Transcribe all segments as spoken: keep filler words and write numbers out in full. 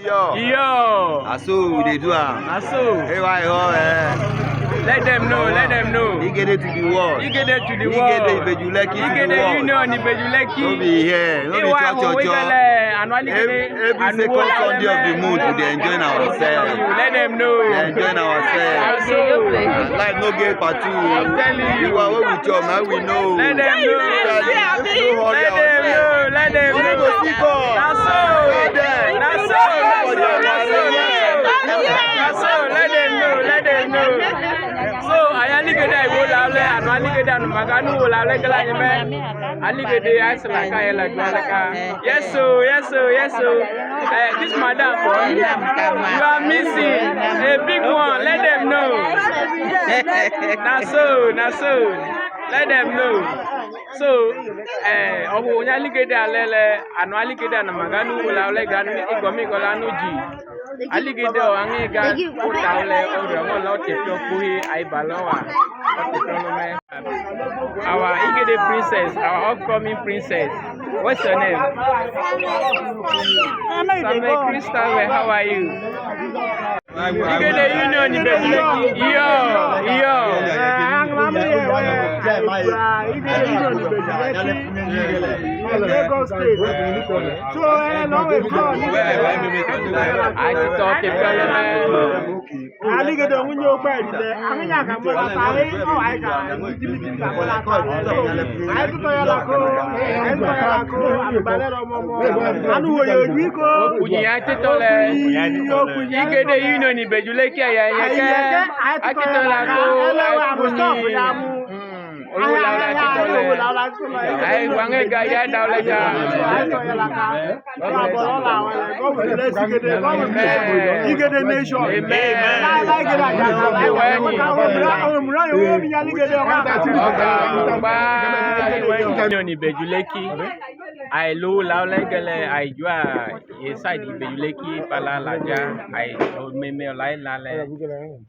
Iyo. Iyo. Na so we dey do am. Na so. Hey, why you all, eh? Let them know, let them know. Igede to the world. Igede to the world. Igede Ibeju Lekki to the world. Igede Union Ibeju Lekki. No be here, no be cho cho cho. Every second Sunday of the month, we dey enjoy ourselves. Let them know. We dey enjoy ourselves. Life no get part two. I'm telling you. Iwa wey we chop, na we know. Let them know. Let them know. Let them know. We no go see God. Na so. Let them. Na so. Na so. Na so. Let them know. Let them know. So, ayi aligede, ayi wo lawulẹ, anu aligede, anu maga nu wo lawulẹ gẹlẹ anyẹ mẹ. Aligede, ayi sila ka yẹ la ju alẹ ka. Yes o, yes o, yes o. Eh, this madam, you are missing a big one. Let them know. Na so, na so. Let them know. So, eh, ọwọ onye aligede alẹ lẹ, anu aligede, anu maga nu wo lawulẹ ga nu igọ mi gọ la nu ji. Aligede o, ange ga kota lẹ, o re mo lo te to ku hi, ayi ba lo wa. Our Igede princess, our upcoming princess. What's your name? Samuel Crystal, how are you? Igede Union Ibeju Lekki. Iyo, iyo. Igede Union Ibeju Lekki. Lagos State. So, eh, no, we go. Ayi ti tọ ke pẹlẹ mẹ. Aligede nwunye okpe dide. Anyi ya ka mo la ta, eh, oh, ayi ka. Ayi ti tọ ya la ko. Ayi ti tọ ya la ko. Ayi ba le ro mo mo. Anu wo yo wi ko. Okunyi ayi ti tọ lẹ. Igede Union Ibeju Lekki ayi ayi ke. Ayi ti tọ ya la ko. Ayi stop ya mu. Owó lawulẹ ti tọ lẹ. Ayi, wa nge ga ya dawulẹ ja. Igede nation. Amen. Amen. Ọga, ọga, Union Ibeju Lekki. Ayi lo lawulẹ gẹlẹ, ayi jua ye side Ibeju Lekki pala laja, ayi meme ọla ila lẹ,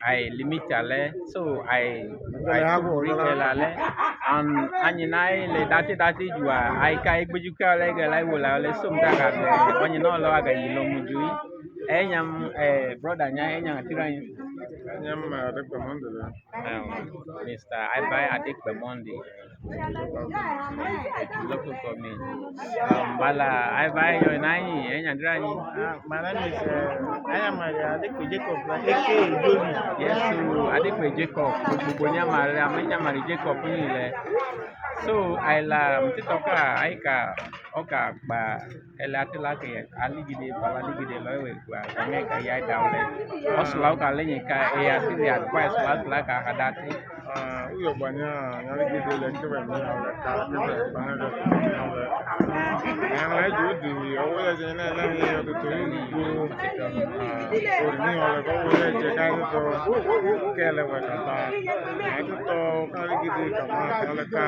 ayi limit alẹ, so ayi, ayi tubu ri kẹ la lẹ, and anyi na ayi le dati dati jua, ayi ka egbeju kẹ ọlẹ gẹlẹ, ayi wo lawulẹ, so mi ta ka bẹ, ọnyi na ọlọ aga yi lo mu ju yi. Enyam, eh, brother nya, enyam atira yin. Enyam, eh, Adekpe Monday. Um, Mister Aibai Adekpe Monday. Local government. Um, bala, Aibai, yo na yi, enyam atira yin. Ah, my name is, uh, Ayamari Adekpe Jacob, like, A K A Jobi. Yes, so Adekpe Jacob, gbogbo nyamari, ame nyamari Jacob ni le. So, ayi la, mi ti tọ ka, ayi ka, ọka gba, ẹlẹ ati la ke, aligede, bala aligede lọ, ewe gba, ame ka ya dawulẹ. Ọsula ọka lẹyin ka, e ati the advice, la, la ka ka dati. Ah, uyo gbanya, aligede le kebe mi, ka kebe, bana. Ẹran ẹjọ di, ọwọ yẹ jẹ náà, náà yẹ ọtọ tó yìí gbó. Ah, òní ọlẹ kọ wọlé jẹ ká ní tọ, kẹlẹ wẹ kàtà. Àti tọ, ká aligede kàmá, ọlẹ ká.